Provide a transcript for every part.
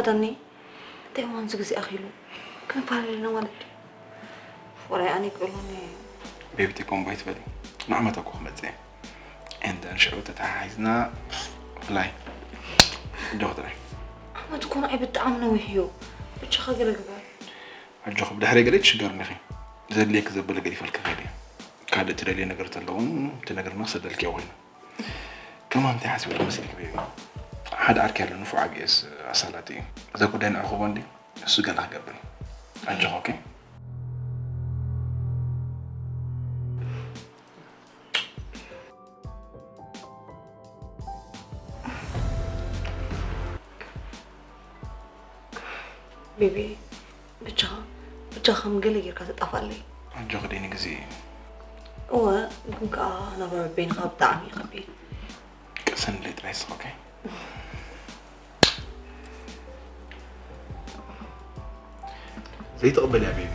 ዳኒ፣ እንታይ እዋን እዚ ግዜ ኣኺሉ? ክንፈላለ ኢና ማለት ድዩ? ወራይ ኣነ ይቅሎኒ። ቤቢቲ ኮምቦ ኣይትበሊ። ንዓመታ እኮ ክመጽእ እየ። And then ሽዑ ተተሓሒዝና ፍላይ። ዶክተር። ዓመት እኮ ንዓይ ብጣዕሚ ነዊሕ እዩ። ብቻ ከገለ ግበር። ኣጆኺ፣ ብድሕሪ ገለ ትሽገርኒ ኢኺ። ዘድልየኪ ዘበለ ገዲፈልኪ ከይደ። ካልእ ትደልዮ ነገር ተሎ እውን ትነግርና ክሰደልኪ እየ ኮይኑ። ከማን እንታይ ሓሲበ መሲልኪ ቤቢ? ሓደ ዓርኪ ኣሎ ንፉዕ ኣብ ዩኤስ ኣሳላጢ እዩ። እዛ ጉዳይ ንዕኹቦ እንዲ እሱ ገለ ክገብር እዩ። ኣጆኺ ኦኬ? ቤቢ፣ ብቻ ብቻ ከም ገለ ጌርካ ተጣፋለይ። ኣጆኺ ደይኒ ግዜ እዩ። እወ፣ ግን ከኣ ናብራ በይንኻ ብጣዕሚ እዩ ከቢድ። ቅሰንለይ ጥራይ ስቕ ኦኬ? ዘይትቕበልያ ቤቢ።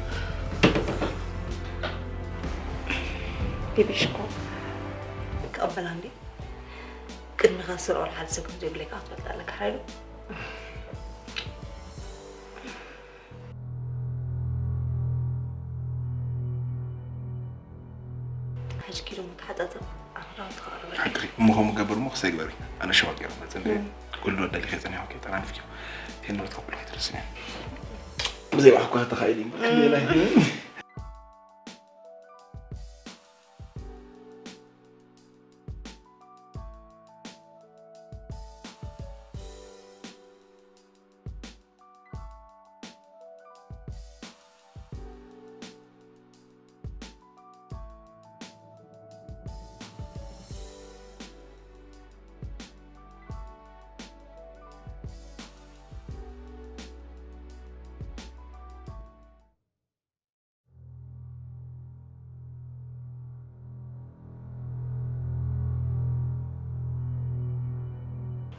ቤቢ ሽኮር፣ ክቕበላ እንዴ? ቅድሚኻ ዝሰርዖ ሓደ ሰብ ከም ዘይብለይ ከኣ ክትፈልጥ ኣለካ ሓይሉ። ሕጂ ኪዶ ምትሓጣጠብ ኣኽራውቲ ክቐርበ። ሓቅሪ እሞ ከምኡ ገበር እሞ ክሰይ ግበሪ። ኣነ ሸዋ ገይረ መፅእ እንደ እም። ኩሉ ወደሊ ከይፀኒሖ ከይተናንፍኪ ቴንዶት ከብሎ ከይትርስኒ። ብዘይ ባሕኳ ተኻኢሉ እምበር ክንደይ እም።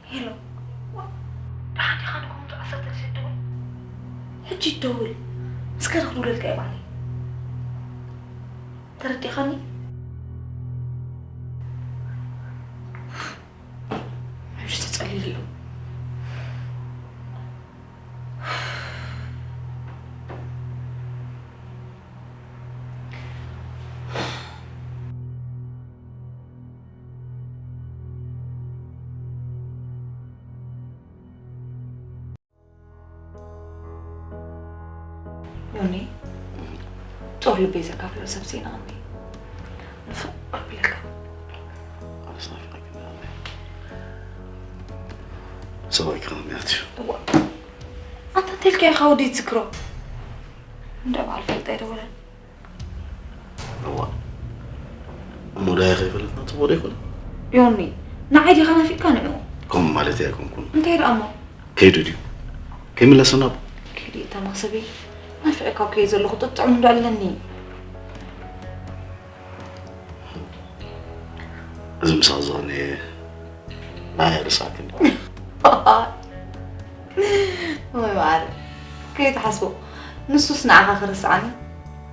ሄሎ፣ ዋ፣ ደሓን ዲኻ? ንኮምቱ ዓሰርተ ግዜ ትደውል? ሕጂ ይደውል። እስከ ክድውለልካ እየ ባዕለይ። ተረዲኻኒ? ሕጂ ተጸሊሉ እዩ። ዮኒ፣ ጦር ልበይ ዘካፍሎ ሰብ ዜና እኒ ንፍቕ ኣቢለካ። ኣነስ ናፊቐኪ እኒኣ እኒ። ሰብኣይ ክኸውን እያ ትሽው። እዋ፣ ኣንታ እንተልካ ኢኻ ወዲ ትዝክሮ። እንደ በዓል ፈልጣ ኣይደወለን። እዋ፣ እሞ ዳያ ከይፈለጥና ጽቡቕ ዶ ይኾን? ዮኒ፣ ንዓይ ዲኻ ናፊቕካ ንዑ? ከምኡ ማለተይ ኣይኮንኩን። እንታይ ደኣ እሞ? ከይዱ ድዩ? ከይምለስ ናብ ከይዱ እታ መኽሰበይ ናፊቐካ እኮ እየ ዘለኹ፣ ጥጥዑም እንዶ ኣለኒ። እዚ ምሳቕ ዝቐነየ ንዓይ ኣይርስዓክን። ወይ ማዓረ፣ ከይትሓስቦ፣ ንሱስ ንዓኻ ክርስዓኒ?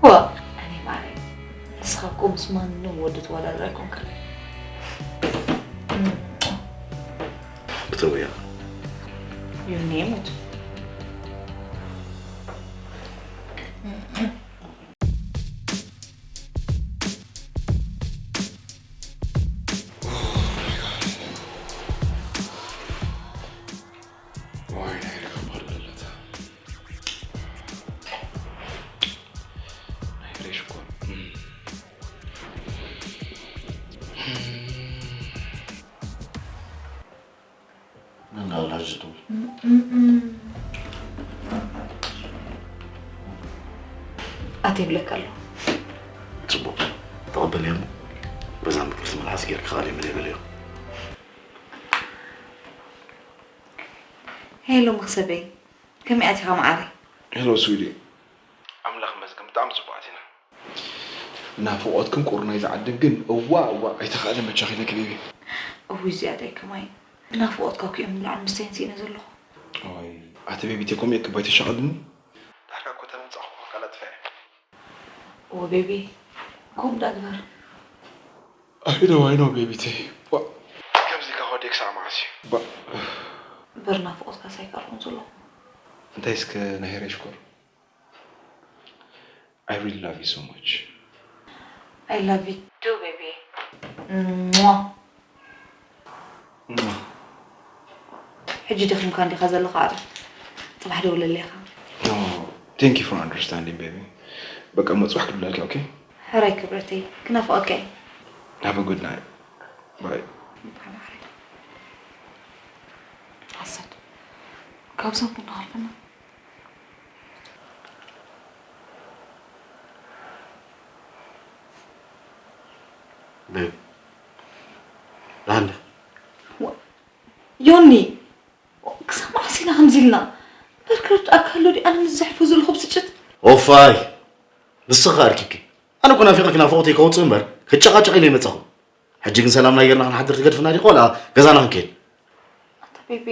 ዋ፣ ኣነ ማዓረ፣ ንስኻ እኮ ምስ ማንም ወዲ ትወዳደር ኣይኮንካን። እተውያ። ዮኒ ይሙት። ዋይ፣ ናይ ርካ ባር ዘለታ። ናይ ፍሬሽ እኮ። ምን አላችሁ? ኣት ይብለካ ኣሎ። ጽቡቕ፣ ተቐበልዮ እሞ በዛ ምቅርቲ መልሓስ ጌርካ ኻልእ መደይ በልዮ። ሄሎ መኽሰበይ፣ ከመይ ኣቲኻ መዓረይ? ሄሎ ስዊዲ። ኣምላኽ ይመስገን፣ ብጣዕሚ ጽቡቓት ኢና። ናፍቖትክን ቁርናይ ዝዓድን ግን፣ እዋ፣ እዋ፣ ኣይተኻእለ መቻኺ ኢለኪ ቤቢ። እውይ ዝያዳይ ከማይ፣ ናፍቖትካ እኮ እዮም ንላዕሊ ምስተይን ስኢነ ዘለኹ። ኦይ፣ ኣቲ ቤቢ ቴኮም የክባይ ተሻቐልኒ። ዳሕራ እኮ ተመጻኹ ቃላት ፈያ። እወ ቤቢ፣ ከምኡ ዳ ግበር። I know, I know ቤቢተይ። ባ፣ ከምዚ ካብ ወደይ ክሳዕ መዓስ እዩ? ባ፣ እምበር ናፍቖትካ ሳይካልኩም ዘለኹ። እንታይ እስከ ናይ ሄሬ ሽኮር? I really love you so much. I love you too, baby. ሟ። ሕጂ ደኺምካ እንዲኻ ዘለኻ? ኣረ፣ ጽባሕ ደውለለይ ኢኻ። No, thank you for understanding, baby. በቃ፣ እሞ ጽባሕ ክድውለልኪ፣ okay? ሕራይ ክብረተይ፣ ክናፍቐካ እየ። Have a good night. Bye. ሓሳድ፣ ካብዞም ቡና ሃልፈና። ቤብ፣ ደሓን ዲኻ? ዮኒ፣ ክሳብ መዓስ ኢና ከምዚ ኢልና? በርከርድ ኣካሎ ዲ ኣነ ምስ ዘሕፎ ዘለኹ ብስጭት። ኦፋይ፣ ንስኻ ኣርኪኪ። ኣነ እኮ ናፊቐኪ፣ ናፍቖተይ ከውፅእ እምበር ክጨቃጨቕ ኢለ ይመጻኹ። ሕጂ ግን ሰላምና ጌርና ክንሓድር ትገድፍና ዲኺ፣ ዋላ ገዛና ክንከይድ? ኣታ ቤቢ፣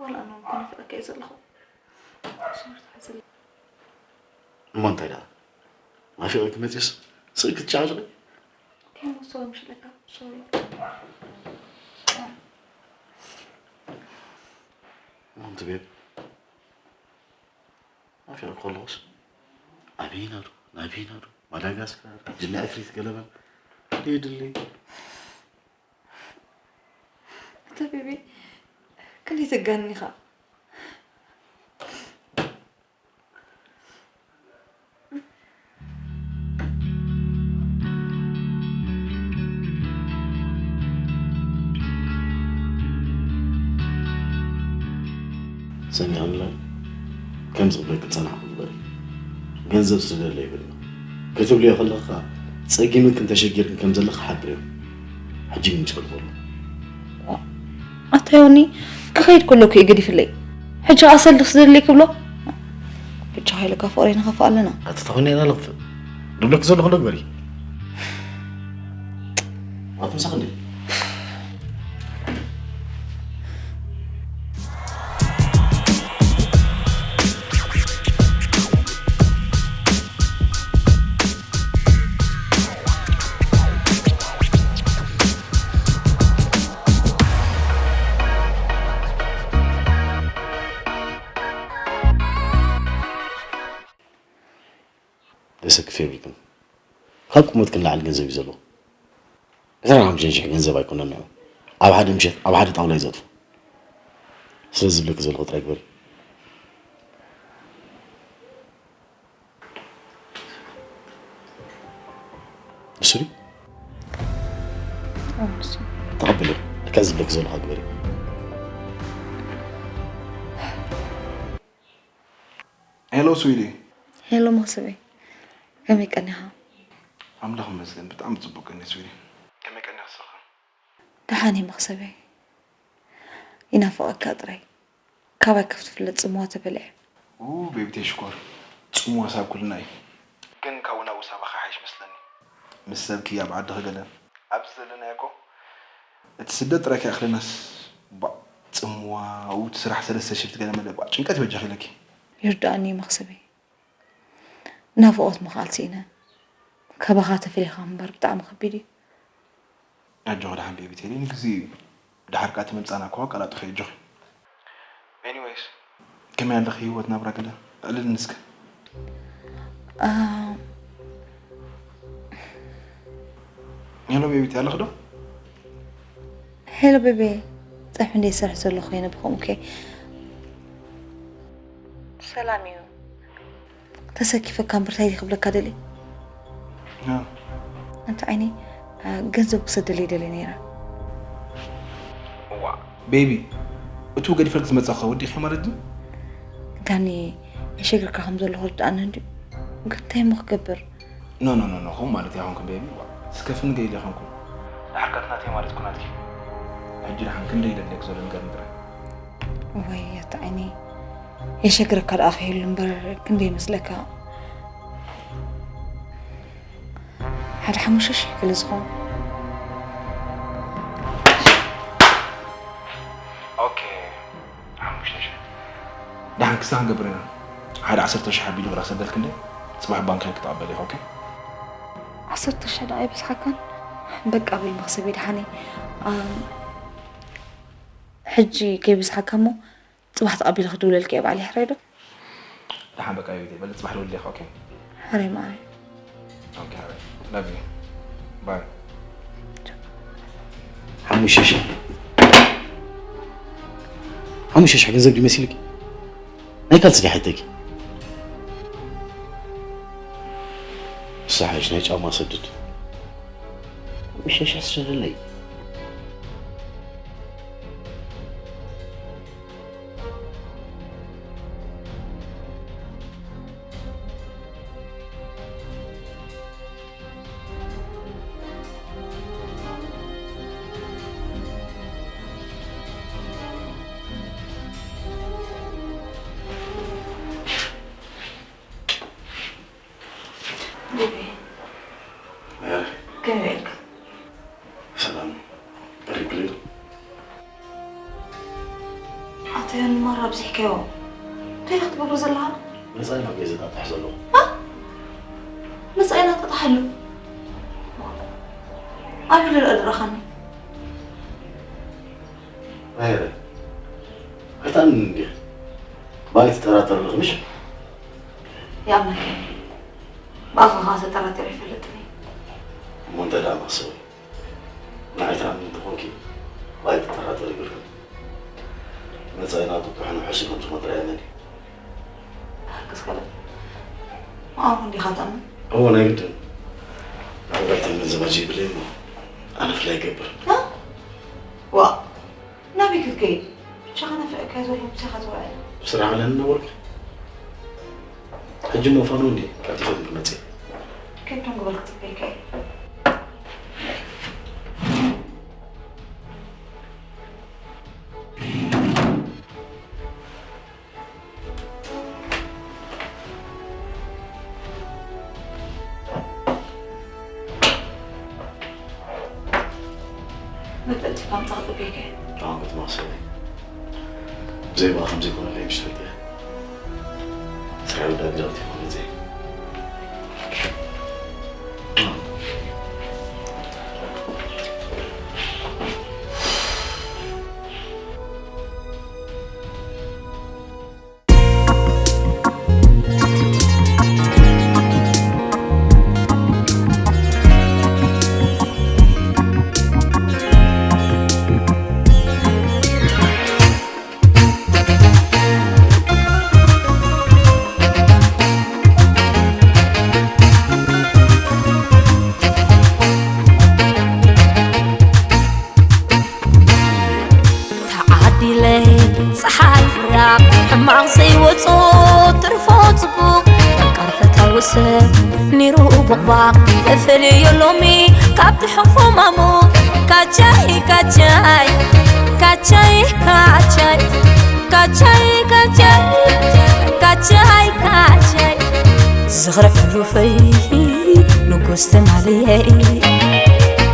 ዋላ ኣነ እውን እኮ ናፊቐካ እየ ዘለኹ። ሶሪ፣ ትሓዝለይ። እሞ እንታይ ደኣ? ናፊቐኪ መጺስ ስቕ ክትጨቃጨቂ? ከመይ ሶሪ ምሽለካ? ሶሪ። ኣንቲ ቤብ፣ ናፊቐኪ ከለኹስ ኣበይና ዶ ናበይና ዶ፣ ማዳጋስካር፣ ጅሚ ኣፍሪት፣ ገለመን የድሊ። ኣታ ቤቢ፣ ክንደይ ተጋንኒ ኢኻ? ሰሚዕኒ ኣሎ። ከምዚ ክብለኪ ዝጸናሕኩ ግበሪ። ገንዘብ ስደለ ይብል። ክትብልዮ ከለኻ ጸጊምክን ተሸጊርክን ከም ዘለኻ ሓብርዮ። ሕጂ ግን ይጸልፎ ኣሎ። ኣታ ዮኒ፣ ክኸይድ ከለኩ እዩ ገዲፍለይ። ሕጂ ኸኣ ሰልዲ ክስደለይ ክብሎ? ብቻ ሃይለካ ፍቕረይ ንኸፍእ ኣለና። ኣቲ ተኾይነ ኢና ንኽፍእ። ድብለኪ ዘለኹ ዶ ግበሪ። ኣቲ ምሳኽ እንዴ? ደሰክፍ የብልክን። ካብ ቁመትክን ላዕሊ ገንዘብ እዩ ዘለዎ። ዕስራን ሓሙሽተን ሽሕ ገንዘብ ኣይኮነን ንዑ። ኣብ ሓደ ምሸት ኣብ ሓደ ጣውላ እዩ ዘጥፉ። ስለዚ ዝብለኪ ዘለኹ ጥራይ ግበሪ። ንሱ ድዩ? ተቐበልዮ። እካ ዝብለኪ ዘለኹ ግበሪ። ሄሎ ስዊዲ። ሄሎ መኽሰበይ፣ ከመይ ቀኒኻ? ኣምላኽ ይመስገን ብጣዕሚ ጽቡቕ ቀኒየ ስዊዲ። ከመይ ቀኒኻ ንስኻ? ደሓን እየ መኽሰበይ፣ ይናፍቐካ ጥራይ። ካባይ ከፍ ትፍለጥ ጽምዋ ተበሊዐ። ኡ ቤቢተይ ሽኮር፣ ጽምዋ ሳብ ኩልና እዩ። ግን ካብኡ ናብኡ ሳባኻ ይሓይሽ መስለኒ። ምስ ሰብኪ ኣብ ዓድኺ ገለ ኣብዚ ዘለናዮ እኮ እቲ ስደት ጥራይ ከይኣኽለናስ ባእ ጽምዋ፣ ኣብኡ እቲ ስራሕ ሰለስተ ሽፍት ገለ መለ ባእ ጭንቀት ይበጃኺ ኢለኪ። ይርድኣኒ እዩ መኽሰበይ። ናፍቖት ምኽኣል ስኢነ። ካባኻ ተፈሊኻ ምንባር ብጣዕሚ ከቢድ እዩ። ኣጆኺ ደሓን ቤቢ ቴሌ ንግዜኡ እዩ። ደሓር ከኣ እቲ ምምጻእና እኮ ኣቀላጥፎ እዩ ኣጆኺ። ኤኒወይስ ከመይ ኣለኺ ህይወት ናብራ ገለ ኣዕልልኒ እስከ። ሄሎ ቤቢቲ ኣለኺ ዶ? ሄሎ ቤቤ፣ ጸብሒ እንደ ይሰርሕ ዘሎ ኮይነ ብኸምኡ ከ ሰላም እዩ። ተሰኪፈካ እምበር እንታይ ድየ ክብለካ ደልየ? ኣንቲ ዓይነይ፣ ገንዘብ ክሰደለይ ደልየ ነይረ። እዋ ቤቢ፣ እቱ ገዲፈልኪ ዝመጻኹ ወዲኺ ማለት ድዩ? ዳኒ፣ የሸግርካ ከም ዘለኹ ርድኣኒ እንድዩ። ግን እንታይ እሞ ክገብር? ኖ ኖ ኖ ኖ፣ ከምኡ ማለት ኣይኮንኩን ቤቢ። ዋ፣ ስከፍኒ ገይለ ኣይኮንኩን። ድሓር ከ እቲ ናተይ ማለት እኮ ናትኪ። ሕጂ ድሓን ክንደይ ይደልየኪ ዘሎ ንገርኒ ጥራይ። ወይ ኣቲ ዓይነይ፣ የሸግረካ ደኣ ክህሉ እምበር ክንደይ ይመስለካ? ሓደ ሓሙሽተ ሽሕ ገለ ዝኸውን። ኦኬ፣ ሓሙሽተ ሽሕ። ደሓን ክስታ ክንገብር ኢና። ሓደ ዓሰርተ ሽሕ ኣቢሉ ክረክሰደልክ እንደ ጽባሕ ባንክ ክትቐበል ኢኻ። ኦኬ፣ ዓሰርተ ሽሕ ደኣ ኣይበዝሓካን? በቃ በል መኽሰበይ ደሓነይ። ኣም፣ ሕጂ ከይበዝሓካ እሞ ጽባሕ ተቐቢለ ክድውለልኪ እየ ባዕለይ። ሕራይ ዶ? ደሓን፣ በቃ ቤተይ፣ በል ጽባሕ ደውልለይ። ኦኬ። ሕራይ ማዕረይ። ኦኬ፣ ሕራይ። ላቭ ዩ። ባይ። ሓሙሽተ ሽሕ። ሓሙሽተ ሽሕ ገንዘብ ድዩ መሲልኪ? ናይ ካልሲ ድያ ሓይተኪ? ንሳ ሓይሽ ናይ ጫማ ሰድድ። ሓሙሽተ ሽሕ ስደደለይ። ቡቢ፣ መሪ። ከመይ ውዒልካ? ሰላም። ሪፕሊ። ኣቶ ዮኒ ማራ ኣብዚሕካዮ። እንታይ ኢኻ ክትገብሮ ዘለኻ? መጻኢ ናብ ገዛ ጣጣሕ ዘለኹ። እ? መጻኢ ናጣጣሓሉ? ኣበይ ኢሉ ደኣ ዝረኣኻኒ? መሪ። ኣይትኣምንን እንዲኻ። ባይ ትጠራጠር ኣለኹ፣ ምሽ? ይኣምነካ እየ። ብኣኻ ኸኣ ተጠራጢረ ኣይፈልጥን እየ። እሞ እንታይ ደኣ መኽሰብ? ንዓይ ትኣምኒ እንተኾንኪ፣ ባይ ትጠራጠሪ ይብልክን። መጻኢና ብብርሃኑ ሕሱይ ከም ዝኾነ ጥራይ እመኒ። ብሓቅስ ካልእ፣ ንዓኹም ዲኻ ትኣምን? እወ፣ ናይ ግድን። ንዓይ ባይታ ገንዘብ ኣጀ ይብለይ እሞ፣ ኣነ ፍላይ ይገብር። እ? ዋእ! ናበይ ክትከይድ? ብቻኻ ናፊቐካዮ ዘለኹ ምሳኻ ዝውዕል። ስራሕ ኣለኒ ነበርኩ። ሕጂ እሞ ፋኖ እንድየ ቀልጢፈ ክመጽእ። ከብዶም ግበር ክጽበየካ እየ። መጠጥካ ምጻእ ጽበየካ እየ። ኣሁን ክትማሰለኝ። ብዘይ ብኣኻ ዘይኮነለይ ምሽ ፈጢረ። ስራሕ ወዳ ግዳውቲ ይኾን እዚ። ተዓዲለ ጸሓይ ብራቕ ሕማቕ ዘይወጾ ትርፎ ጽቡቕ። ፈቃር ፈታዊ ሰብ ኒሩ ቦቕባቕ ተፈልዮ ሎሚ ካብቲ ሕፉ ማሙ። ካቻይ ካቻይ ካቻይ ካቻይ ካቻይ ካቻይ ካቻይ ካቻይ ዝኽሪ ሕሉፈይ ንጉስ ትማልየይ።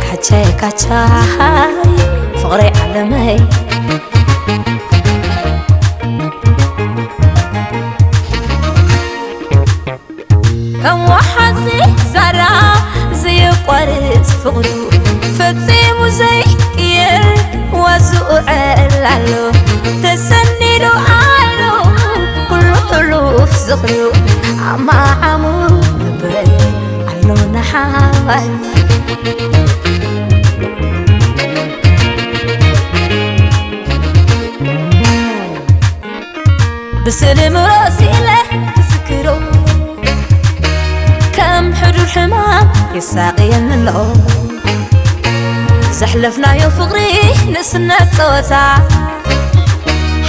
ካቻይ ካቻይ ፍቕረይ ዓለመይ። ከም ወሓዚ ዛራ ዘየቋርጽ ፍቕሩ ፈጺሙ ዘይቅየር ዋዝኡ ዕላሉ ተሰኒዱ ኣሎ ኩሉ ሕሉፍ ዝኽሩ ኣማዓሙ ልበይ ኣሎ ንሓዋይ። ብስእሊ ምሮ ስኢለ ክዝክሮ ከም ሕዱር ሕማም የሳቕየኒ ኣሎ። ዘሕለፍናዮ ፍቕሪ ንእስነት ጸወታ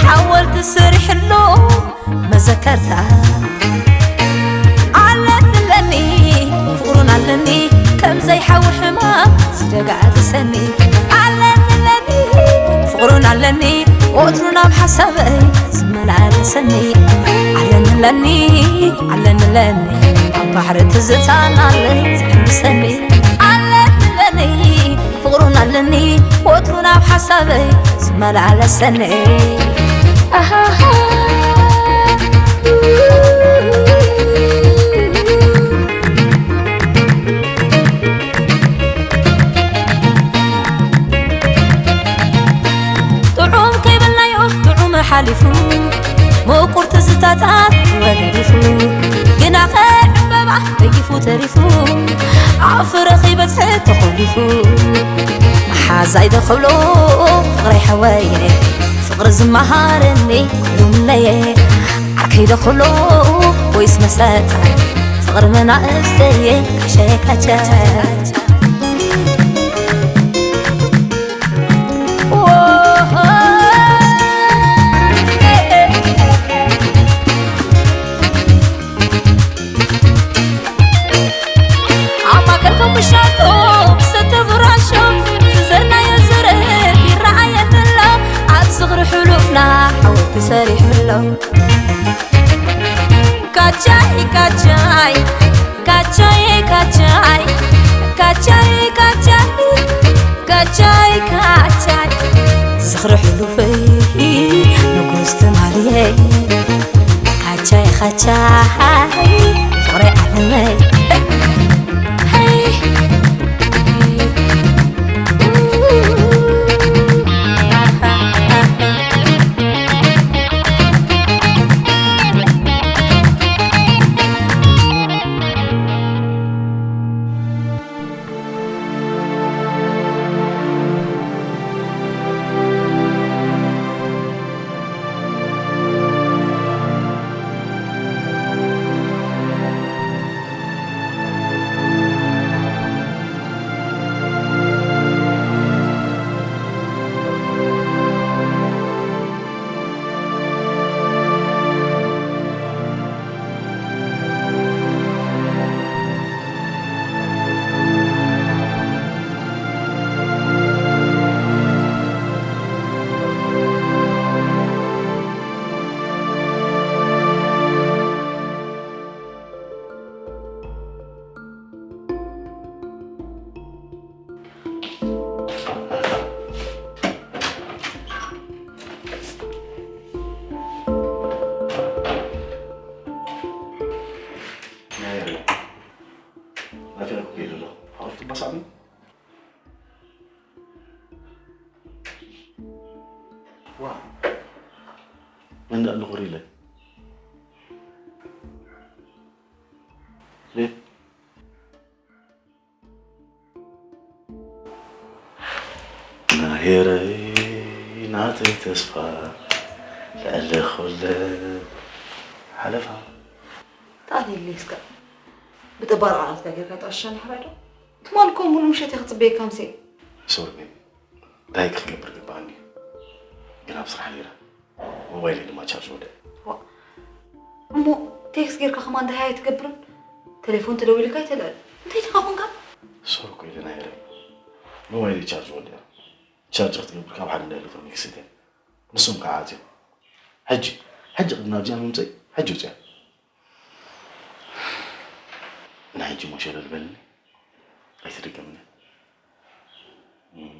ሓወልቲ ሰሪሕሉ መዘከርታ። ኣለኒ ኣለኒ ፍቕሩን ኣለኒ ከም ዘይሓዊ ሕማም ዝደጋግሰኒ። ኣለኒ ኣለኒ ፍቕሩን ኣለኒ ወትሩ ናብ ሓሳበይ ዝመላለሰኒ። ኣለኒ ኣለኒ ኣለኒ ኣለኒ ኣብ ባሕሪ ትዝታን ኣለይ ዝሕምሰኒ። ኣለኒ ኣለኒ ፍቕሩን ኣለኒ ወትሩ ናብ ሓሳበይ ዝመላለሰኒ። ኣሃሃ። ጥዑም ከይበልናዮ ጥዑም ሓሊፉ ዛይደ ክብሎ ፍቕረይ ሓወየ ፍቕሪ ዝመሃረኒ ኩሉ ምነየ ዓርከይ ዶ ክብሎ ወይስ መሰታይ ፍቕሪ መናእሰየ ካሸካቸ ኣብ ማእከል ከምሻቶ ብሰተ ብራሾ ዝዘርናዮ ዝርብ ይረኣየኒ ኣሎ ኣብ ዝኽሪ ሕሉፍና ሓወልቲ ሰሪሑ ኣሎ ካቻይ ካቻይ ካቻይ ካቻይ ካቻይ ካቻይ ካቻይ ካቻይ ዝኽሪ ሕሉፈይ ንጉስ ትማልየይ ካቻይ ካቻይ ፍቕረይ ዓለመይ ናፊቐኩ ከይደ ኣለኹ። ሓወፍቲ ባሳሚ? ዋ። መን ደኣ ኣለኹ ሪለ? ቤት? ናሄረይ ናተይ ተስፋ ልዕሊ ኩለን ሓለፋ። ተኣልየለይ እስከ ብጠባርቓ ናትካ ጌርካ ተኣሻኒ ሕራይ ዶ? ትማል እኮ ሙሉ ምሸት እየ ክጽበየካ ምሴ። ሶሪ ቤቢ፣ እንታይ ክገብር ግባኣኒ? ግን ኣብ ስራሕ ነይረ። ሞባይለይ ድማ ቻርጅ ወደአ። ዋእ፣ እሞ ቴክስት ጌርካ ከማን እንታይ ኣይትገብርን? ቴሌፎን ተደዊሉካ ኣይተልዕል። እንታይ ዲኻ ኮንካ? ሶሪ እኮ ኢለ ናይ ኤረይ ሞባይለይ ቻርጅ ወደአ። ቻርጅ ክትገብር ካብ ሓደ እንዳ ኤሌክትሮኒክስ እትየ። ንሶም ከዓ ኣትዮም። ሕጂ፣ ሕጂ ቅድሚ ናብዚኣ ምምፀይ፣ ሕጂ ውፅያ። ንሕጂ እሞ ሸለል በልኒ። ኣይትድገምኒ። እም፣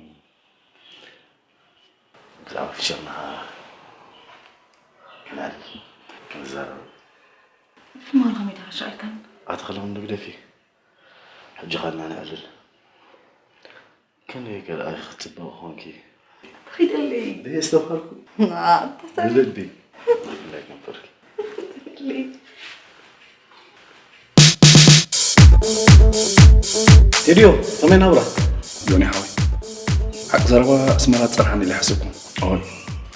ብዛዕባ ፊሸርና ክንዕልል፣ ክንዛረብ። ትማሊ ከመይ ተረሻኢልካኒ? ኣቲ ከለውን ንግደፊ። ሕጂ ኸና ንዕልል። ክንደይ ገለ ኣይክጽብቕ ኾንኪ። ተኺደለይ። ደይ ዝተባልኩ። ና፣ ተሰሪ። ብልቢ። ብፍላይ ከንፈርኪ። ተኺደለይ። ቴድዮ፣ ከመይ ናብራ? ጆኒ ሓወይ፣ ሓቂ ዘረባ ኣስመራ ትጸንሓኒ ኢለ ኣይሓሰብኩን። ኦይ፣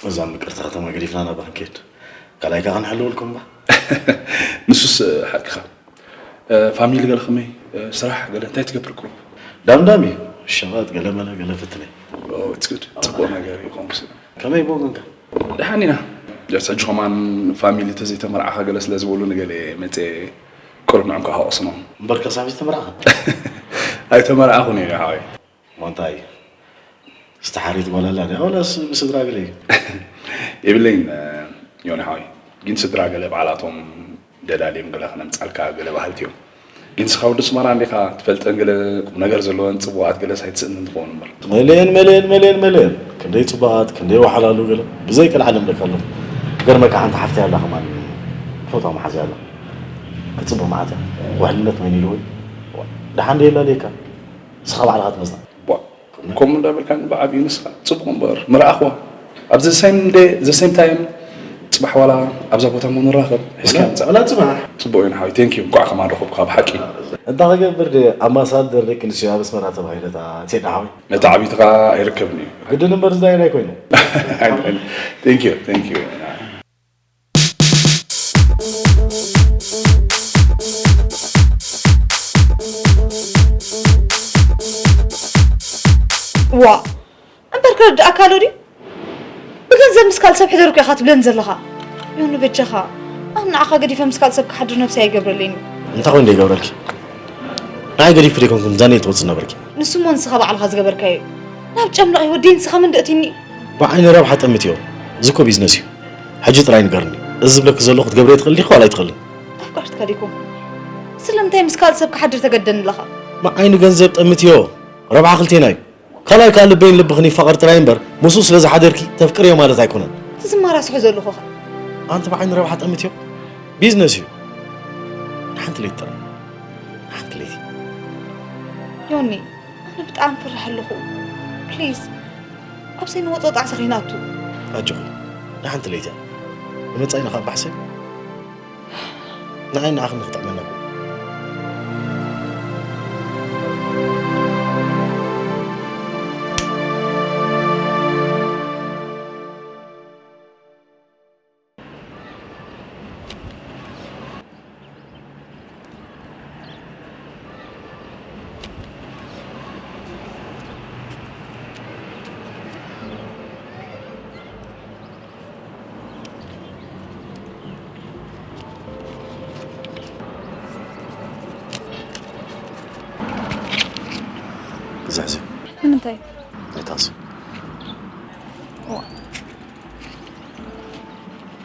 እዛ ምቅርቲ ከተማ ገዲፍና ናባ ክንከይድ ካልኣይ ከኣ ክንሕልወልኩም እባ። ንሱስ ሓቅኻ። እ፣ ፋሚሊ ገለ ከመይ? እ፣ ስራሕ ገለ እንታይ ትገብር ቁሩብ? ዳምዳም እዩ። ሸቐጥ ገለ መለ ገለ ፍትነይ። ኦ፣ it's good። ጽቡቕ ነገር እዩ ከምኡስ። ከመይ ብወገንካ? ደሓን ኢና። ጀስ ሕጂ ከማን ፋሚሊ ተዘይተመርዓኻ ገለ ስለ ዝበሉ ንገለ መጸ ቁሩብ ንዕም ከኣ ከቕስኖም። እምበር ከሳብ ዝተመርዓኻ? ኣይተመርዓኹን እየ ሓወይ። እሞ እንታይ? ዝተሓርየት ጓል ኣላ ድያ? ዋላስ ብስድራ ገለ እዩ? የብለይን፣ ዮኒ ሓወይ። ግን ስድራ ገለ ባዕላቶም ደላልዮም ገለ ክነምጻልካ ገለ በሃልቲ እዮም። ግን ንስኻ ወዲ ኣስመራ እንዲኻ፣ ትፈልጠን ገለ ቁም ነገር ዘለወን ጽቡቓት ገለስ ኣይትስእንን ትኸውን እምበር። መሌን፣ መሌን፣ መሌን፣ መሌን። ክንደይ ጽቡቓት፣ ክንደይ ወሓላሉ ገለ። ብዘይ ቀልዓለም ደቂ ኣለዉ። ክገርመካ ሓንቲ ሓፍተይ ኣላ ከማን ትፈትዋ መሓዛይ ኣላ። ክትጽብቕ መዓት እያ። ውሕልነት መን ኢልዎ እዩ? ደሓን ደየላ ደየካ? ንስኻ ባዕልኻ ትመዝና። ቧ፣ ከምኡ እንዳበልካኒ ብዓብዩ ንስኻ ጽቡቕ እምበር ምረኣኽዋ። ኣብዚ the same day, the same time ጽባሕ ዋላ ኣብዛ ቦታ እሞ ንራኸብ። ሒዝካ ምጻእ። ወላ ጽባሕ። ጽቡቕ እዩ ንሓወይ። ቴንክ ዩ። እንቋዕ ከማን ረኸብኩኻ ብሓቂ። እንታይ ክገብር ድየ? ኣምባሳደር ደቂ ኣንስትዮ ኣብ ኣስመራ ተባሂለ እታ ቴዳ ሓወይ። ነቲ ዓቢይቲ ከኣ ኣይርከብን እዩ። ግድን እምበር ዝዳይን ኣይኮይኑ። ቴንክ ዩ፣ ቴንክ ዩ። ዋ፣ እምበር ክርድኣካ ኣሎ ድዩ? ብገንዘብ ምስ ካልእ ሰብ ሕደርኩ ኢኻ ትብለኒ ዘለኻ። ዮኒ በጃኻ፣ ኣነ ንዓኻ ገዲፈ ምስ ካልእ ሰብ ክሓድር ነብሰይ ኣይገብረለይን እዩ። እንታይ ኮይኑ ዘይገብረልኪ? ንዓይ ገዲፍኪ ደይኮንኩ ዳንኤል ትወጽእ ነበርኪ። ንሱ እሞ ንስኻ ባዕልኻ ዝገበርካዮ እዩ። ናብ ጨምለቕ ህይወት ደይ ንስኻ መን ደእትኒ? ብዓይኒ ረብሓ ጠምትዮ። እዚ እኮ ቢዝነስ እዩ። ሕጂ ጥራይ ንገርኒ። እዚ ዝብለኪ ዘለኹ ክትገብርዮ ትኽእሊ ዲኺ ዋላ ኣይትኽእልን? ኣፍቃርትካ ደይኮንኩ። ስለምንታይ ምስ ካልእ ሰብ ክሓድር ተገደኒ ኣለኻ? ብዓይኒ ገንዘብ ጠምትዮ። ረብሓ ክልቴና እዩ። ካልኣይ ከኣ ልበይን ልብኽን ይፋቐር ጥራይ እምበር፣ ምስኡ ስለ ዝሓደርኪ ተፍቅርዮ ማለት ኣይኮነን። እቲ ዝማራ ስሑ ዘለኹ ኸ? ኣንቲ ብዓይኒ ረብሓ ጠምትዮ? ቢዝነስ እዩ። ንሓንቲ ለይቲ ጥራይ። ንሓንቲ ለይቲ። ዮኒ፣ ኣነ ብጣዕሚ ፈራሕ ኣለኹ። ፕሊዝ፣ ኣብ ዘይንወጾ ጣዕሳ ከይንኣቱ። ኣጆኺ፣ ንሓንቲ ለይቲ እያ። ንመጻኢና ከኣ ባሕሰ ንዓይ ንዓኽን ንኽጥዕመና እኮ። ግዛዕ እዚ ንምንታይ? ኣይታኽሲ። ዋ።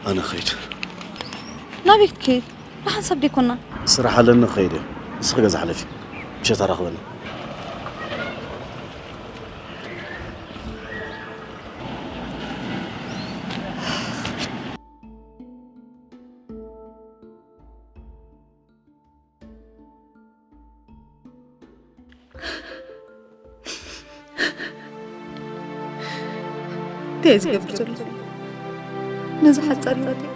ኣነ ኸይድ። ናበይ ክትከይድ? ደሓን ሰብ ደይኮና። ስራሕ ኣለኒ ኸይድ እየ። ንስኺ ገዛ ሓለፊ። ምሸት ኣራኽበኒ። እንታይ እየ ዝገብር ዘለኹ? ነዚ ሓጻር ህይወተይ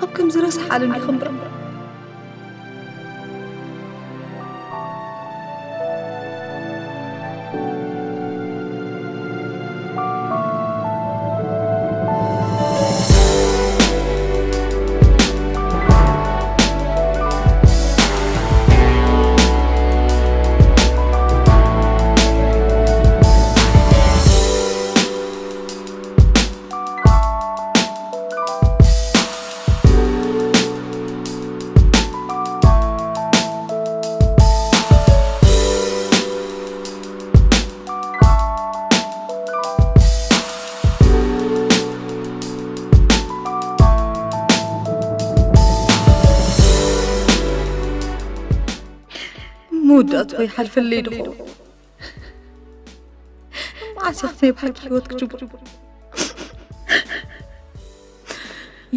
ኣብ ከምዚ ረሳሕ ዓለም ድየ ከንብራ? መወዳእትኡ ይሓልፈለይ ዶ ኸውን? መዓስ ኢኻ ናይ ብሓቂ ህይወት ክጅምር?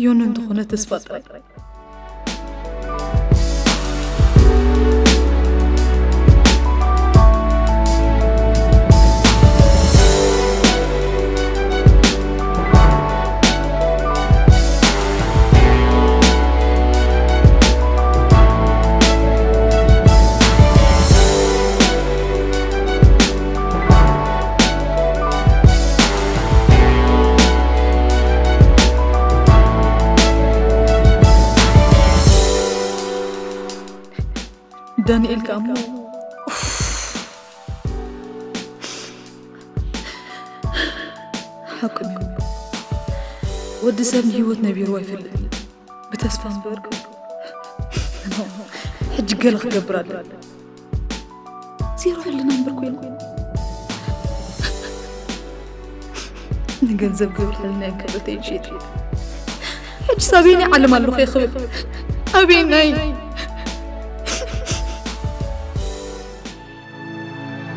ዮኒ እንተኾነ ተስፋ ጥራይ። ዳንኤል ከኣ እሞ፣ ኡፍ። ሓቁ እዩ። ወዲ ሰብ ንህይወት ነቢሩ ኣይፈልጥን እዩ። ብተስፋ እምበር። ሕጂ ገለ ክገብር ኣለኒ። ዜሮ ሕልና እምበር ኮይኑ። ንገንዘብ ክብል ሕልናይ ክብረተይ ይሸይጥ። ሕጂስ ኣበየናይ ዓለም ኣለኹ እየ ክብል? ኣበየናይ?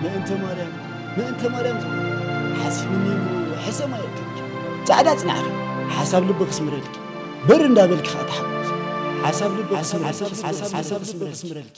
ምእንተ ማርያም፣ ምእንተ ማርያም ዝብል ሓሲብኒ እሞ ሕሰም ኣየብልኪ። ጻዕዳ ጽናዕኺ፣ ሓሳብ ልብኺ ስምረልኪ። ብር እንዳበልኪ ኸኣ ተሓጎሲ። ሓሳብ ልብኺ ስምረልኪ፣ ሓሳብ ልብኺ ስምረልኪ።